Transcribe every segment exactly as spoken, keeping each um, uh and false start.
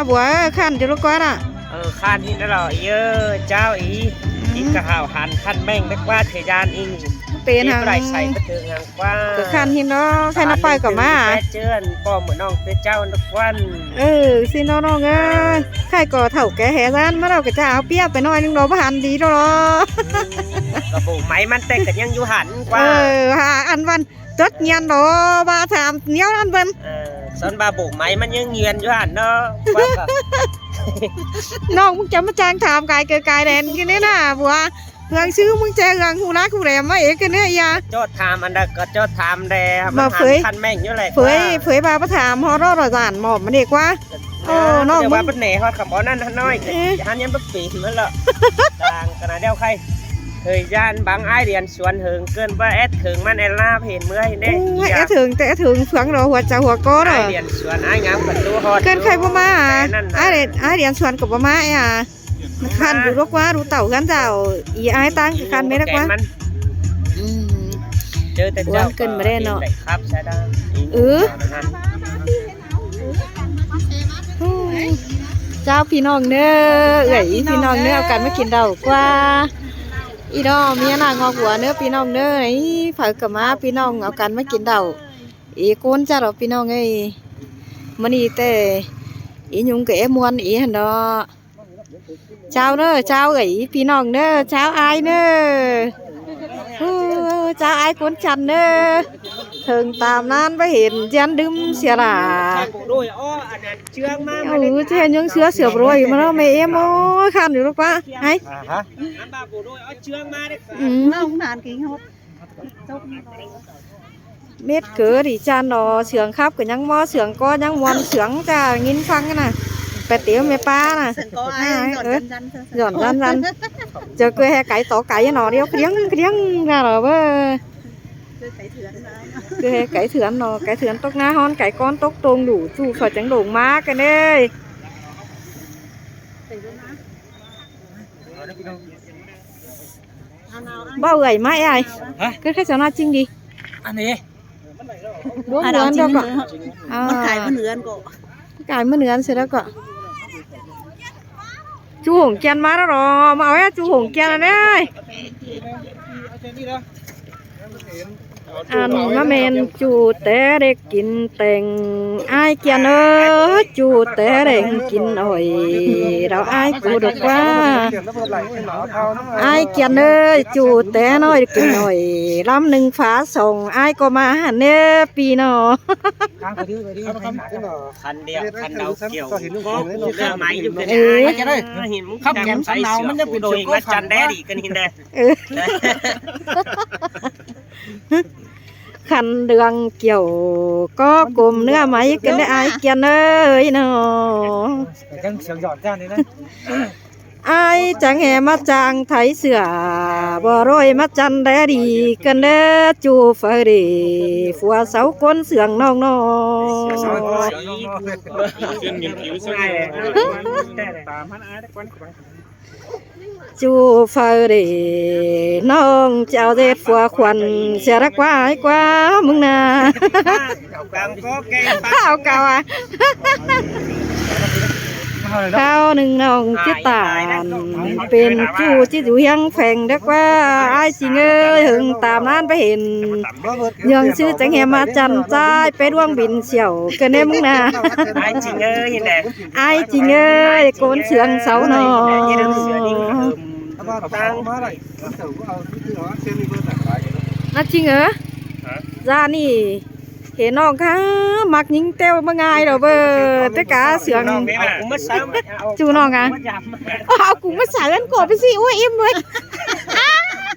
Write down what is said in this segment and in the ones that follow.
Bua ơi, khăn chứ lốc ꞌquá ꞌnạ. Ờ, khăn ꞌhịn ꞌnớ lo, ꞌí ơ, chao ꞌí. ꞌÍ cá hảo hẳn khăn ꞌmếng đék ꞌquá thời gian ꞌí. Pên hăng. Đảy say ꞌpá thơng hăng ꞌquá. Cứ khăn ꞌhịn ꞌnớ, khay ꞌnọ pay ꞌcọ ꞌmá. Ăn pét ꞌchớ ăn ꞌpo mưa ꞌnọng ꞌtưa chao ꞌnớ ꞌquá. Ừ, ꞌsịn ꞌnớ ꞌnọng ơi. Khay ꞌcọ thảu ké hé ꞌdan ꞌmá ꞌlẹo ꞌcọ ꞌchạ au ꞌpiạk pay ꞌnọi ꞌnưng lo báu hẳn đi ꞌnớ lo. Cá bộ máy ꞌmắn ꞌtếng ꞌcọ ꞌnhắng dú hẳn ꞌquá. Ừ, hả, ăn ꞌvắn. Chốt nghiên đó, ba tham nhiêu ăn bơn. Ờ, son ba bộ máy ꞌmắn ꞌnhắng nghiên dú hẳn ꞌnớ. ꞌQuá ꞌcọ. ꞌNọng ꞌmứng chăm ꞌmá chang tham cai ꞌcọ cai đen ꞌcọ ꞌnị ꞌnạ, bua. Hương sư ꞌmứng ꞌchớ hương ꞌhụ lác ꞌhụ đẻm ꞌmá ế ꞌcọ ꞌnị ꞌnị. Chốt tham ăn đa ꞌcọ chốt tham đe, ꞌmá ꞌmắn hẳn phới, khăn ꞌmếng ꞌnhó ꞌlẹo phới, ꞌquá. Phới ba ꞌmá tham ꞌhọt ꞌló ꞌdọn ꞌmá ꞌmá ꞌnị ꞌquá. Ơ, ꞌnọng ꞌmá ꞌmứng bớt nẻ ꞌhọt khăm bón ăn hẳn ꞌnọi. Ê. Hẳn ꞌnhắng bớt pin ꞌmá ꞌlẹo. Đang ꞌcọ ꞌnạ ꞌlẹo khay. Thời gian báng ai điện xuân hương cơn ba ét hương ꞌmắn ét ꞌlạ hên ꞌmưa hên đé. Ú, ét hương, té ét hương phướng lo hua chao hua ꞌcọ ꞌnớ. Ai điện xuân ai ngắm ꞌcọ ꞌtú ꞌhọt. Cơn khay báu ꞌmá à? Ai điện, ai điện xuân ꞌcọ báu ꞌmá à? Khăn dú lốc ꞌquá, dú tảu ꞌhướn dảo. ꞌÍ ai ꞌtáng khăn ꞌmá lốc ꞌquá. Ưm. Chớ té ꞌchua cơn ꞌmá đé ꞌnọ. Khắp xa đa. Ừ. Chao ꞌpi ꞌnọng ꞌnớ, ưới ꞌpi ꞌnọng ꞌnớ, au căn ꞌmá kin đaư ꞌquá. ꞌI ꞌnọ ꞌmía ꞌnạ ꞌngọ ꞌquá ꞌnớ ꞌpi ꞌnọng ꞌnớ, ꞌnị phaư ꞌcọ ꞌmá ꞌpi ꞌnọng au căn ꞌmá kin đaư. ꞌI ꞌcốn ꞌchá lo ꞌpi ꞌnọng ơi. ꞌMá ꞌnị té ꞌi ꞌnung ꞌcọ é ꞌmuôn ꞌi hẳn ꞌnọ. Chao ꞌnớ, chao ưới ꞌpi ꞌnọng ꞌnớ, chao ai ꞌnớ. Ú, chao ai ꞌcốn chăn ꞌnớ. Thơng tam ꞌnán báu hên ꞌdiến đứm sia lả. Ú, ꞌchí hên ꞌnhắng sứa sửa bôi ꞌmá ꞌnọ ꞌmá êm ơi, khăn dú lốc ꞌquá. Ai. Ưm. Mết cớ đi ꞌchăn ꞌnọ, sương khắp ꞌcọ ꞌnhắng ꞌmá, sương ꞌcọ ꞌnhắng ꞌmuôn, sương ꞌchạ ꞌnghín ꞌphắng ꞌnạ. Pét tiếu mết ꞌpá ꞌnạ. Sương ꞌcọ ai, ơ, dọn dăn dăn. Dọn dăn dăn. Chơ ꞌcứ ꞌhế cáy tó cáy ꞌnọ, điêu ꞌkhư điếng ꞌkhư điếng ra lo báu. ꞌCứ ꞌhế cáy thươn ꞌnọ, cáy thươn tốc ꞌná ꞌhón, cáy ꞌcón tốc tông đủ, ꞌchu phả chắng đổng ꞌmá ꞌcọ ꞌnị. Báu ưới ꞌmá ai. Hả? Cứ khách cho nó chinh đi. Ăn đi. Bố ăn muốn ăn đâu chinh cọ. Nữa. Ờ. Nó cài mất nửa ăn cọ. Cài mất nửa ăn sẽ đó cọ. Chú Hùng Kiên má đó rồi, mà ơi, chú Hùng Kiên này. Ăn ꞌmá ꞌmen ꞌchu té đếc kin teng. Ai Kiên ơi, ꞌchu té đếc kin ỏi. Đau ai cu được quá. Ai Kiên ơi, ꞌchu té ꞌnọi kin ỏi. Lắm ꞌnưng phá sông, ai ꞌcọ ꞌmá hẳn ꞌnê ꞌpi ꞌnọ. Khăn đeo, khăn đau kiểu. Có, có cái máy chụp cái này. Ê. Ai, khắp kém sắm nào, nó nhấp biển số có phản quá. Đi, cái này đây. Ê. Khăn đường kiểu có cùm nữa mà ý kiến đấy ai Kiên ơi nó. Để căng sướng giỏi ra đi đấy. Ai chắng hé ꞌmá chang tháy sửa, bò ꞌrội ꞌmá chăn đé đi, cơn đé chu phơi đi, phua sáu cuốn sướng nong no. Chu phơi đi, nong chào dệt phua khuẩn, sẽ đắc quá ai quá mừng na. Hảo cao à. Kháo ꞌnưng ꞌnọng ꞌchí tản, pên ꞌchu ꞌchí dú hiếng pheng đắc ꞌquá. Ai Chinh ơi, hưng tam ꞌnán ꞌpá hên. Nhường sư chắng hé ꞌmá chăn ꞌchái pé đuông bìn siểu cơn ꞌnê mưng na. Ai Chinh ơi, hên đe. Ai Chinh ơi, cốn sướng sáu nó. Ai Chinh ơi, ra ꞌnị. Hế ꞌnọng cá ꞌmặc ꞌnhính ꞌtẹo ꞌmá ꞌngai đỏ bơ, té cá sướng. Áo cúng mết sáo. Chu ꞌnọng à? Áo cúng mết sáo ăn cỏ pí sí, ôi, im ơi.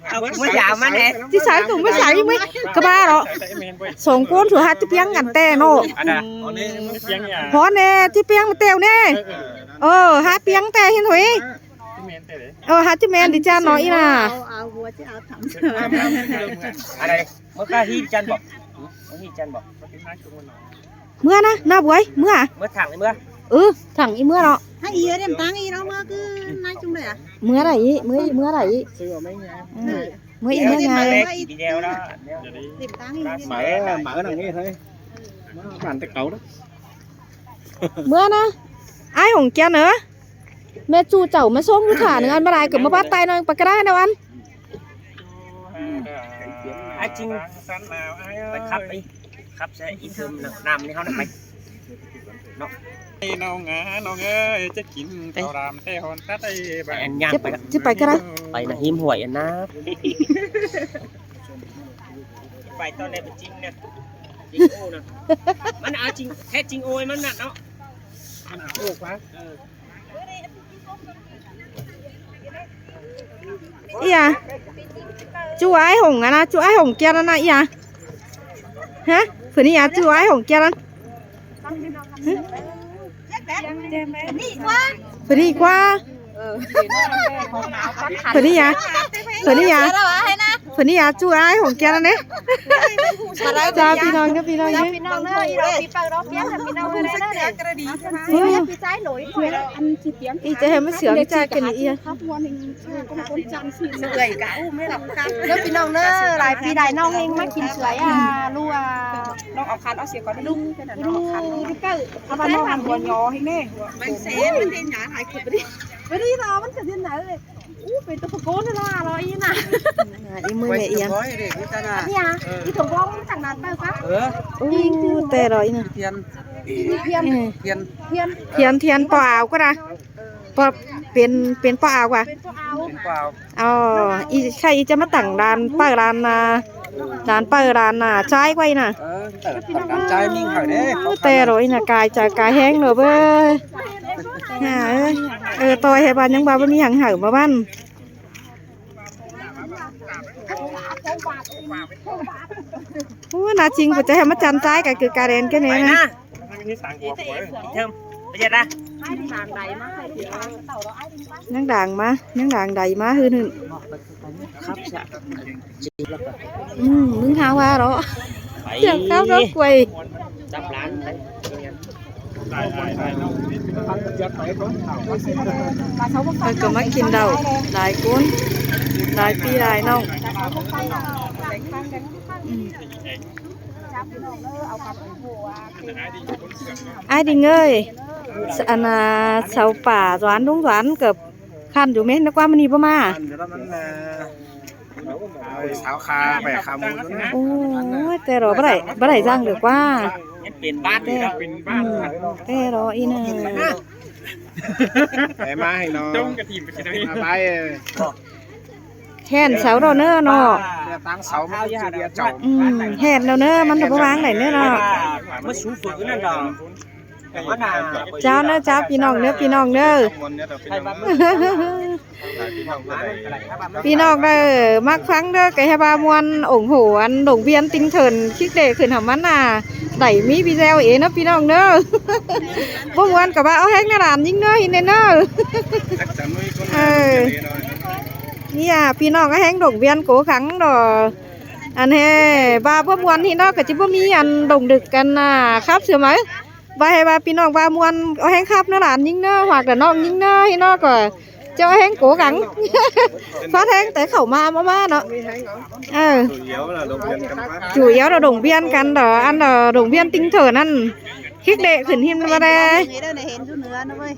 Áo cúng mết sáo mà nè. Chứ sáo cúng mết sáo im ơi. Cá ba đỏ. Song ꞌcốn su hát ꞌchí piếng ăn ꞌtẹ ꞌnọ. Hón nè, ꞌchí piếng ꞌtẹo nè. Ờ, hát piếng ꞌtẹ hên thôi. Ờ, hát ꞌchí men đi chăn nó ý là. Áo, áo vua chứ áo thắm. Ăn đi. Mưa cá hít chăn bọ. Mưa hít chăn bọ. Mưa na, na buổi, mưa à? Mưa thẳng đi mưa. Ừ, thẳng đi mưa đó. Hai ý đêm táng ý nó mưa cứ nói chung đấy à? Mưa đấy ý, mưa ý, mưa đấy ý. Ừ. Mưa ý, mưa ngày. Đêm táng ý. Mở, mở đằng ấy thôi. Bản tịch cấu đó. Mưa na. Ai Hổng kiên ớ. Mẹ chu chảu mẹ sống lu thả nưng ăn mà đài cử mà bắt tay nó bác cái đá đâu ăn. Ai chính phải khắp đi. Khắp sẽ ít thơm nè. Nam đi hao nè phải. Nó. Ê, nó ngã, nó ngã, chắc chín tàu đàm tê hòn tắt đây bà. Ăn nhang. Chứ, phải chứ phải cái đó. Phải là hiếm hoài ăn nè. Phải tao nè, phải chính nè. Chính ô nè. Mắn áo chính, hết chính ôi mắn nặng nó. Mắn áo ô quá. Ừ. Ia. Chu ai hổng à na, chu ai hổng kia na ia. Hả? Phở ni ia, chu ai hổng kia na. Phở ni qua. Phở ni ia. Phở ni ia. Phở ni ia, chu ai hổng kia na nè. Chào พี่น้อง ครับ พี่น้อง ครับ พี่น้องเนอะ อีเราปีเปิดรอบเปียกค่ะ พี่น้องเนอะ พี่ชายหลุย อีจะให้มาเสือพี่ชายกันอีกอ่ะ เด้อพี่น้องเนอะ หลายปีหลายน้องเองมากินเฉยอ่ะ รู้อ่ะ น้องเอาคันเอาเสียก่อน ลูก ลูก เอามาน้องมันหัวหยอให้แน่ มันเซฟ มันเป็นหยาหลายคน ไม่ได้ ไม่ได้รอ มันจะเส้นไหนเลย อู้ เป็นตะปะโกนล่ะ รออีน่ะ อีมือเนี่ยเอียง เนี่ย อีถงร้องจากนั้นไปปะ เออ อู้ แต่รออีน่ะ เทียน เทียน เออ เทียน เทียน เทียน เทียนปออาวก็นะ ปอ เป็น เป็นปออาวกว่า เป็นปออาว เป็นปออาว อ๋อ อีใครอีจะมาตั้งร้านเปิดร้านน่ะ ร้านเปิดร้านน่ะ ใช่ไว้น่ะ เออ แต่ร้านใจมีหายเด้ แต่รออีน่ะ กายใจกายแห้งเลยเว้ย หาเอ้ย เออ ต่อยให้บ้านยังบ้าบ่มีหยังหายมาบ้าน อู้ น่าจริง ผมจะให้มาจันใจกับคือกาเรนแค่นี้นะ Thơm, bây giờ ra. ยังด่างมา ยังด่างใดมาหื้อหนึ่ง อืม มึงหาว่าเหรอ เดี๋ยวเข้าดอกกล้วย จับร้านไป เพิ่นก็มากินเหล้าหลายคน หลายปีหลายน้อง อืม อ้ายดิงเอ้ย อันน่ะ เสาป่าสวรรค์ลุงสวรรค์เกือบคันอยู่แม่น นึกว่ามันนี่บ่มา คันอยู่แล้วมัน เอ่อ เอาสาวคาไปคามูนนะ โอ้ย แต่รอบ่ได้ บ่ได้จ้างเด้อกว่า มันเป็นบ้านนี่เนาะ อืม แต่รออีน่ะ ไปมาให้น้อง จงกระถิ่นไปกินเอาเอง เอาไป เออ แห่นเสาดอกเนอะเนาะ เนี่ยตั้งเสามันคือเดียวเจ้า อืม แห่นแล้วเนอะ มันก็บ่วางได้เนอะเนาะ มาสูฝึกนั่นดอก เจ้าเนอะ เจ้า พี่น้องเนอะ พี่น้องเนอะ พี่น้องเด้อ มักฟังเด้อ ก็ให้ว่าม่วน โอ้โห อันดงเวียนติงเถิน คิกเดะขึ้นหามันน่ะ ได้มีวิดีโอเอเนาะ พี่น้องเนอะ บ่ม่วนก็ว่าเอาแฮงนะหลานยิงเนอะ อีเนเนอะ เออ เนี่ย พี่น้องก็แฮงดงเวียนโกขังดอก อันแฮ ว่าบ่ม่วนนี่เนาะ ก็สิบ่มีอันดงดึกกันน่ะ ครับ เสือไหม ว่าให้ว่าพี่น้องว่าม่วน เอาแฮงครับเนอะหลานยิงเนอะ หากแต่น้องยิงเนอะ ให้น้องก็เจ้าแฮงโกขัง ฟ้าแทงแต่เข้ามามามาเนาะ เออ chủ yếu là động viênกันปะ chủ yếu là động viênกัน đó ăn đó động viên tinh thần ăn khích lệ khuyến khích mà đây เห็นอยู่เหนือนะเว้ย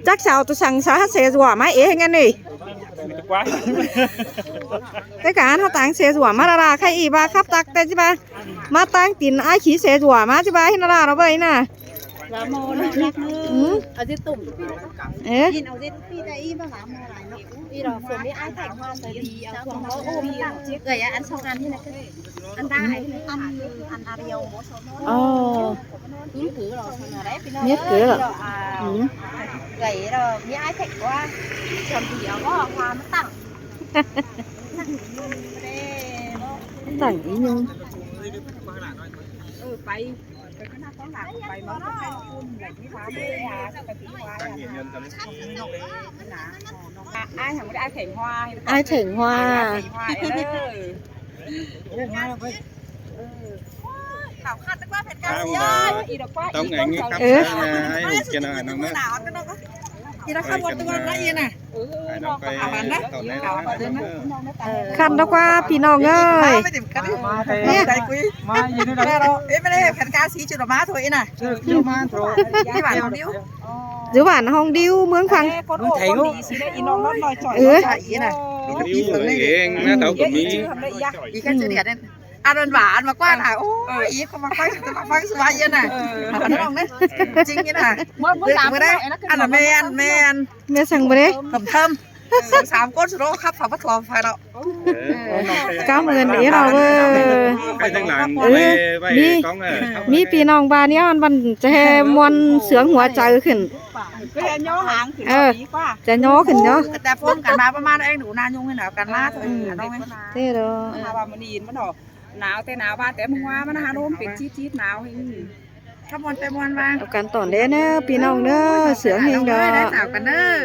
chắc sao tôi sẵn sao hát xe rùa máy ế ngay này มีแต่ควาย แต่การเขาตั้งเสสวมมาละล่ะ ใครอีบาครับตักแต่จิบา มาตั้งตินอ้ายขี่เสสวมมาจิบาให้นาราเราไปน่ะ ลาโมเนาะ อืม เอาจิตุ่ม เอ๊ะ กินเอาจิตุ่มปีแต่อีบ้าลาโมหลายเนาะ อีเราส่วนนี้อ้ายแต่งมาใส่ดี เอาส่วนเขาอุ้มเอ้ย อันสองอันนี่แหละ อันได้ อัน อันอาเรียว อ๋อ นี่คือเราชนะได้พี่น้อง เนี่ยคือเหรอ อ่า อืม เอ้ย เรามีอ้ายแต่งว่า ส่วนเดียวก็ความตั้ง ตั้งอีหยัง เออ ไป ไปข้างหน้าข้างหลัง ไปมองข้างหน้าคุณ แบบนี้ ตั้งเงินกัน อ้ายยังไม่ได้อ้ายแข่งว่า อ้ายแข่งว่า อ้ายแข่งว่า เออ เออ ข่าวคาดนึกว่าเพชรกาเซีย อีดอกว่า ต้องไงงี้ครับ เออ ให้หกเจนอ่ะน้องเนอะ อีดอกข้าวบนตัวละเอียดน่ะ Khăn đó quá, pi nong ơi. Nè. Ê, mẹ đây, khăn ca sĩ chưa được má thôi nè. Chứ bạn không điêu. Chứ bạn không điêu, mướn khăn. Mướn thầy ngủ. Ừ. Ý nè. Ý tao cũng đi. Ý cái chữ điện. Ăn ăn vả ăn mà qua nè. Ôi, ý không mà khoai, mà khoai sủa yên nè. Ăn ăn đấy. Chính yên nè. Bữa, bữa đấy ăn là men, men. Mẹ sang bữa đấy. Thơm thơm. Sắm cốt số đó khắp phòng bắt thòm phải đó. Cảm ơn ý nó bơ. Cái thằng làng. Ừ. Mí, mí pi nong ba nhá, ăn bắn chè muôn sướng hua trời khẩn. Cái nhó hàng thì nó đi qua. Chè nhó khẩn nhó. Cái ta phone cả mà, mà nó anh đủ na nhung thế nào cả má thôi. Thế đó. Hà bà mình nhìn mà nó. Nao té nao ba té mưng hoa mà nó hà nôm pên chít chít nao hình. Khắp môn té môn ba. Au căn tỏn đé nớ, pi nong nớ, sướng hên đó. Nao nớ, chào căn nớ.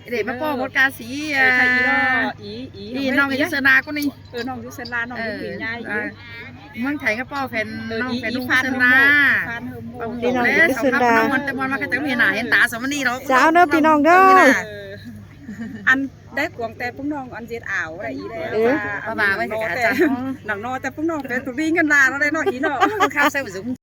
Để mà po một ca sĩ, à, ý, ý, ý, nong cái Sơn La con đi. Ừ, nong cái Sơn La, nong cái Bình Nhai, ý. Mưng thấy cái po phèn, nong phèn nong Sơn La. Đi nong cái Sơn La. Nong té môn mà cái té môn hiện tại, hiện tại sao mà đi đó. Chào nớ, pi nong đó. Ăn đấy cuồng té pung nong ăn giết ảo đấy, ý đấy. Ừ. Bà, bà, bà, nắng nó té pung nong té tụi đi ngân là nó đấy, nó ý nó. Khắp sao phải dùng.